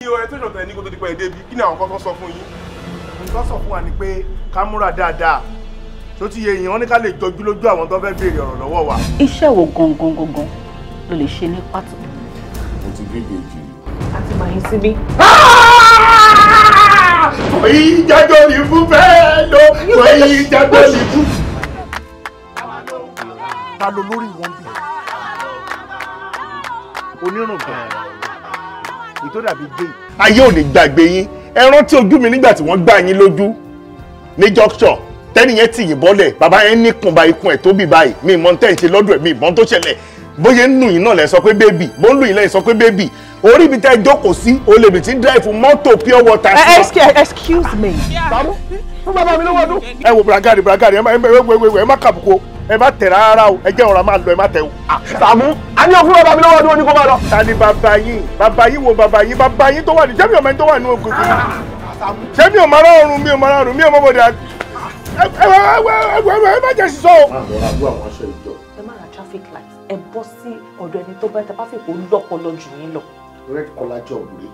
Orientation tẹ ní kó tó di pé ẹ débi, kí ni àwọn kan tó sọ fún yín? Nǹkan sọ fún wa ni pé ká múra dáadáa, tó ti yẹ èèyàn wọn ní ká lè jọjú lójú àwọn tó fẹ́ béèrè ọ̀rọ̀ lọ́wọ́ wa. Iṣẹ́ wo gangan gangan ló lè ṣe ní pàtó? Mo ti bí ìbejì. Àti màá yín síbí. Ìjájọ́ ní fún bẹ́ẹ̀ lọ, ìjájọ́ ní fún. Ta ló lórí wọn bí? Onírùngbọ̀n èyí tó dàbí gé. Ayé ò ní gbàgbé yín. Ẹ rántí ojú mi nígbà tí wọ́n gbá yín lójú ní junction, tẹ́nì yẹn tì yín bọ́lẹ̀, bàbá yẹn níkùn ba ikùn ẹ̀ tó bì báyìí. Mi ìmọ̀ tẹ́ ń ṣe lọ́dọ̀ ẹ̀, mi ìmọ̀ tó ṣẹlẹ̀. Bóyá ń nù yín náà lẹ́ sọ pé baby, bó ń lù yín lẹ́yìn sọ pé baby. Orí ibi tẹ́ ẹ jókòó sí, o lè bì tí ń drive mọ́tò pure water. Excuse me. Sàmú, fún bàbá mi lówó ọdún. Ẹ wo Bragadi, Bragadi, ẹ má ẹ má kàbùkù o, ẹ má tẹ̀ rárá o, ẹ jẹ́ ọ̀rọ̀ máa lọ, ẹ má tẹ̀ o. Sàmú, a ní o fún bàbá mi lówó ọdún, ó ní kó máa lọ. Ta ni bàbá yín? Bàbá yín wo bàbá yín? Bàbá yín tó wà ní ṣé mi ò mọ ẹni tó wà ní òkùnkùn? Ṣé mi ò mọ ọrùn, mi ò mọ ọrùn, mi ò mọ bọ̀dà? Ẹ ẹ ẹ má jẹ́ sísọ o. Má lọ ra bú àwọn aṣọ ìjọ. Ẹ má ra traffic light, ẹ bọ́ sí ọ̀dọ̀ ẹni tó bá tẹ bá fìkó lọ́pọlọ jù yín lọ. Red collar job rèé.